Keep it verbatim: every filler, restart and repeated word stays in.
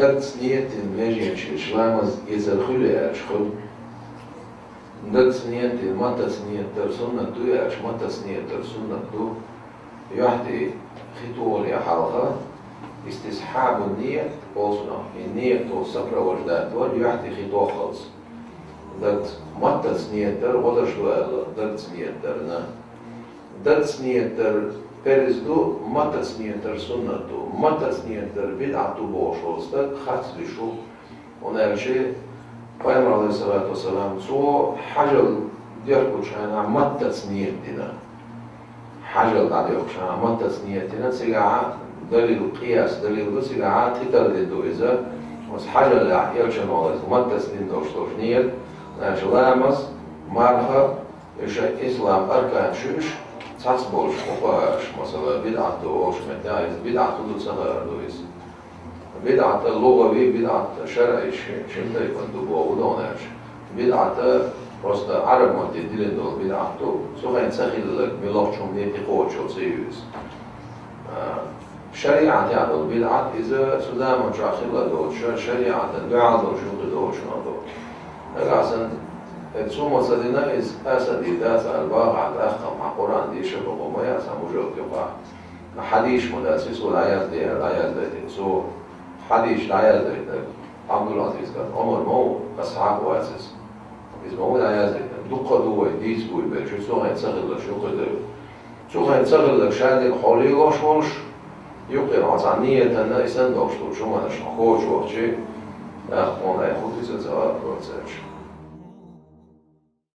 Дагца нийят дина меженчеш ламаз эзар хуьлу аьлча хуьлу. Дагца нийят дина, маттаца нийят дар суннат ду аьлча, маттаца нийят дар суннат ду. Юьхь тӀе хи тохале хьалха, истисхьабу нийят олу цунах, и нийят олу сопровождать вара юьхь тӀе хи тохалц. Дагца, маттаца нийят дар гӀо даш ду аьлла, дагца нийят дарна. Дагца нийят дар парз ду, маттаца нийят дар суннат ду. Маттаца нийят дар бидӀат ду бохуш волу стаг харц вуьш ву. ХӀунда аьлча Пайхамар, алейхиссалату вассалам, цо хьажал дехкучу хенахь маттаца нийят дина. Хьажал дӀадоьхкучу хенахь маттаца нийят дина, цигахь далил, къияс далил ду, цигахь тӀетар дина ду иза. Оцу хьажалехь элчано иза маттаца дина долуш долчу нийят, значит, ламаз, марха, и шайн ислам аркан шуьйш, цхьацца болуш фукъахӀаш, масала, бидӀат ду олуш меттехь, иза бидӀат ду, ца хаар ду иза. БидӀат лугӀави, бидӀат шарӀи ши-, шина тайпана ду боху, хӀунда аьлча бидӀат просто Ӏараб матте диллина долу бидӀат ду, цу хенахь ца хилларг, муьлххачу хӀумане тӀекхочуш йолу ца ю иза. А, шариӀатехь долу бидӀат, иза цу заманчохь хилла доцуш, шариӀатан дуьхьал долуш юкъа доцуш хӀума ду. Нагахь санна, э, цо ма ца дина иза, аса дийр дац аьлла, бахахь тӀаккха ма Къуръан дийша боху ма яц, сан мужалт юкъахь. Хьадисаш ма дац, иза цо дӀаяздина, дӀаяздайтина. Цо хьадисаш дӀаяздайтинарг Ӏабдул-Ӏазиз кӀант Ӏумар ма ву, асхьаб вац иза. Иза ма ву дӀаяздайтинарг. Дуккха ду вай дийца буй белча, цу хенахь ца хилларш юкъа ду. Цу хенахь ца хилларг шадерг хьо лелош волуш, юкъера хьо цхьана нийятана и санна долуш долчу хӀуманаш хьо кхочуш вахча, тӀаккха хьуна айхьа хӀуттуьйтур ца вара проценташ.